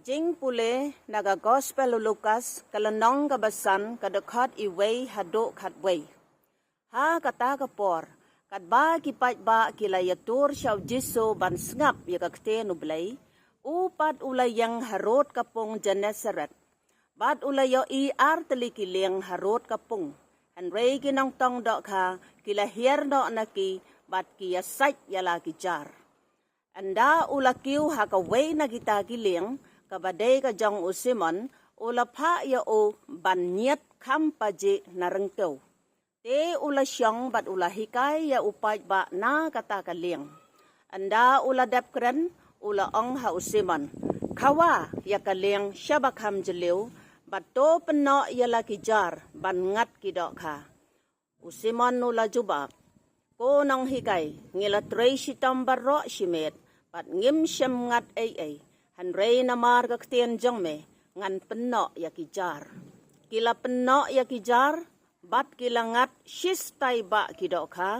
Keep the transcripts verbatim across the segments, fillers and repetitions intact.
Jingpule na ka Gospel u Lukas, ka lynnong kaba san, ka dkhot wei haduh khatwei. Ha kata ka por, katba ki paidbah ki la ïatur sha u Jisu ban sngap ïa ka ktien u Blei, u pat u la ïeng harud ka pung Gennesaret. Bad u la ïohi ar tylli ki lieng harud ka pung. Hynrei ki nongtong dohkha ki la hiar noh na ki, bad ki ïasaid ïa la ki jar. Ynda u la kiew ha kawei na kita ki lieng, kaba dei ka jong u Simon, u la phah ïa u ban ñiad kham pajih na ryngkew. Te u la shong bad u la hikai ïa u paidbah na kata ka lieng. Ynda u la dep kren, u la ong ha u Simon, "Khawa ïa ka lieng shaba kham jylliew, bad to pynnoh ïa la ki jar ban ngat ki dohkha." U Simon u la jubab, "Ko nonghikai, ngi la trei shitom baroh shimet, bad ngim shym ngat ei ei, hynrei namar ka ktien jong me, ngan pynnoh ïa ki jar." Ki la pynnoh ïa ki jar, bad ki la ngat shistai bah ki dohkha,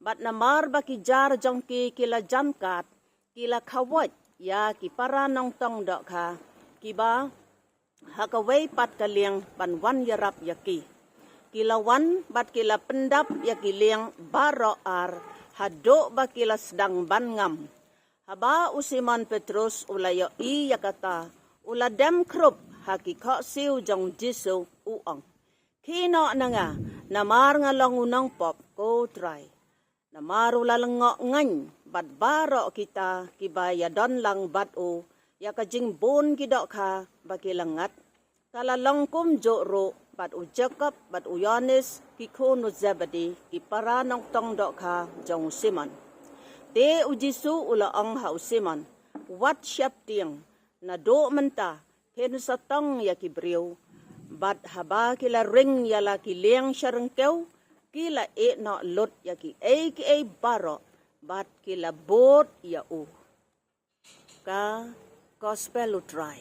bad namar ba ki jar jong ki ki la jan kat, ki la khawoit ïa ki para nongtong dohkha kiba ha kawei pat ka lieng ban wan ïarap ïa ki. Ki la wan bad ki la pyndap ïa ki lieng baroh ar, haduh ba ki la sdang ban ngam. Haba u Simon Petrus u la ïohi ïa kata, u la dem khrup ha ki khohsiew jong u Jisu, u ong, "Khie noh na nga, namar nga long u nongpop, ko Trai." Namar u la lyngngoh ngaiñ bad baroh kita kiba ïadon lang bad u ïa ka jingbun ki dohkha ba ki la ngat, ka la long kumjuh ruh bad u Jakob bad u Ïoannis, ki khun u Zebedi, ki para nongtong dohkha jong u Simon. Te u Jisu u la ong ha u Simon, "Wat sheptieng, naduh mynta phin sa tong ïa ki briew." Bad haba ki la ring ïa la ki lieng sha ryngkew, ki la ïeh noh lut ïa kiei kiei baroh, bad ki la bud ïa u. Ka Gospel u Trai.